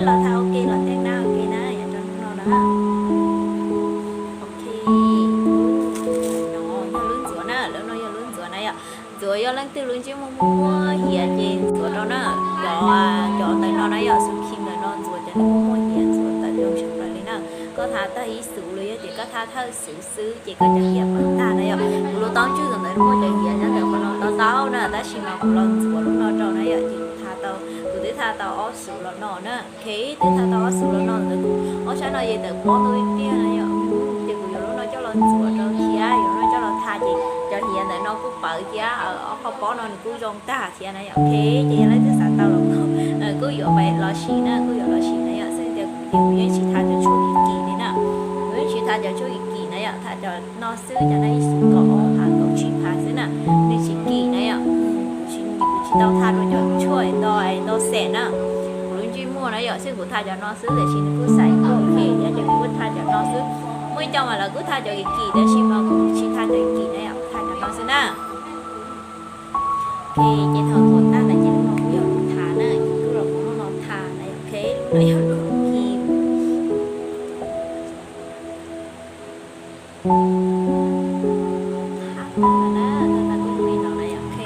los tha ok los tej na, ok na, yog rau hnub no na. Ok, no yog lub ntxuav na, lub no yog lub ntxuav na yom. Ntxuav yog leej twg lub ntsej muag muaj muaj hiav ces ntxuav rau na. Cov, cov ntawm no na yom, xus khi ntawm no ntxuav cov ntsej muag muaj hiav, ntxuav tawm zoo tshaj plaws li na. Koj tha tag ib xus los yog tias koj tha thawj xus xwb ces koj cov hiav poob tag na yom. Kuv lub taub ntswg ntawd muaj cov hiav nyob ntawm qhov no ntau ntau na, tab sis mas kuv los ntxuav lub no rau na yom, ces kuv tha tau, kuv twb tha tau ob xus los no na. Ok, twb tha tau ob xus los no ntawd, kuv ob sab no ces tawm pob ntau tiag tiag na yom. Ces kuv yuav lub no coj los ntxuav rau thiab yuav lub no coj los tha ces cov hiav ntawm no kuj pawv thiab, ob qho pob no nws kuj zoo tag thiab na yom. Ok, ces yog leej twg xav tau los kuj yuav los sim na, kuj yuav los sim na yom. Xwb tias kuv ces kuv yeej tsis tha cov tshuaj kim kim li na, kuv yeej tsis tha cov tshuaj kim kim na yom, tha cov no xwb, cov no ib xus kaum ob phav kaum tsib phav xwb na, nws tsis kim na yom. Kuv tsis, kuv tsis tau tha rau cov tshuaj ntau ntau xees na. Kuv lub ntsej muag na yom, xwb kuv tha cov no xwb, tiam sis nws kuj xaiv kuj ok thiab ces kuv kuj tha cov no xwb. Muaj ib co mas lawv kuj tha cov kim kim, tab sis mas kuv tsis tha cov kim na yom, tha cov no xwb na. Ok, ces thaum ntxuav tag ntawd ces lub no kuj yog lub tha na, ces kuj los kuv lub no tha na, ok, lub no yog lub kim. Tha tag na, tha tag kuj zoo li no na yom, ok.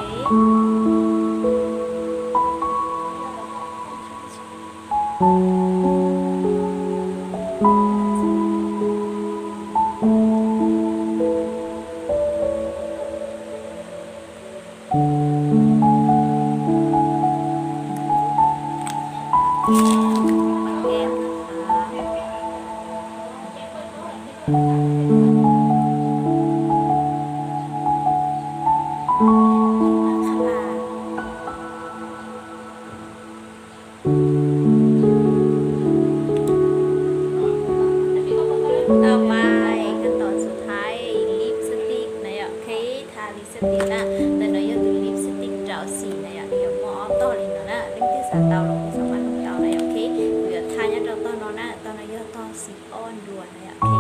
Tau pais kab tom xus thaiv lipstick na yom, ok, tha lipstick na. Ntawm no yog tus lipstick rau xim na yom, nws yuav muaj ob tog li no na. Leej twg xav tau los kuj xav maj nug tau na yom, ok. Kuv yuav tha nyob rau tog no na, tog no yog tog xim ob nruas na yom, ok.